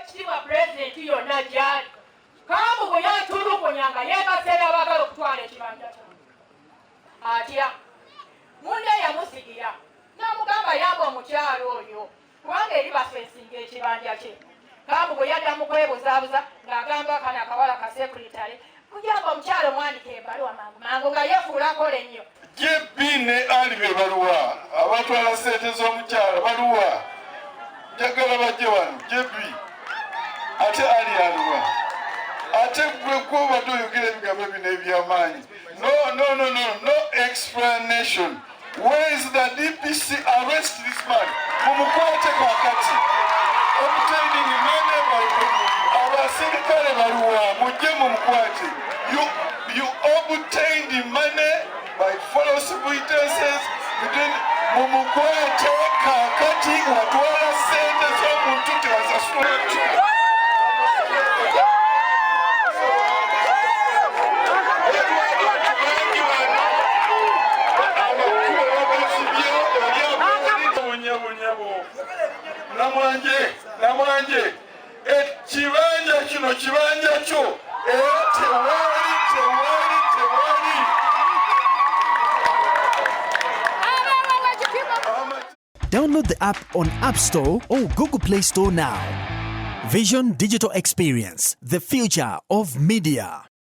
Owekitiibwa Pulezidenti yonna gyali, Kambu bwe yantulugunya nga yeegasse n'abaagala okutwala ekibanja kyange. Atya munne yamusigira n'amugamba yamba omukyala oyo kubanga eri bafensinga ekibanja kye. Kambu bwe yadda mu kwebuzaabuza ng'agamba kano akawala ka sekuritale kuyamba omukyala omwandika ebbaluwa mangu mangu nga yeefuula akola ennyo. JB ne Ali be baluwa abatwala ssente z'omukyala baluwa? Njagala bajje wano. JB ate Ali aluwa? Ate gwe gwobadde oyogera ebigambo bino ebyamaanyi. No, no, no, no, no explanation. Where is the DPC? Arrest this man. Mumukwate kakati. Obtaining money by abaserikale baluwa mujje mumukwate. You obtained money by false pretenses between mumukwate kakati watwala sente z'omuntu tewasasula. Namwanje, Namwanje, ekibanja kino kibanja kyo era tewali tewali tewali. Download the app on App Store or Google Play Store now. Vision Digital Experience, the future of media.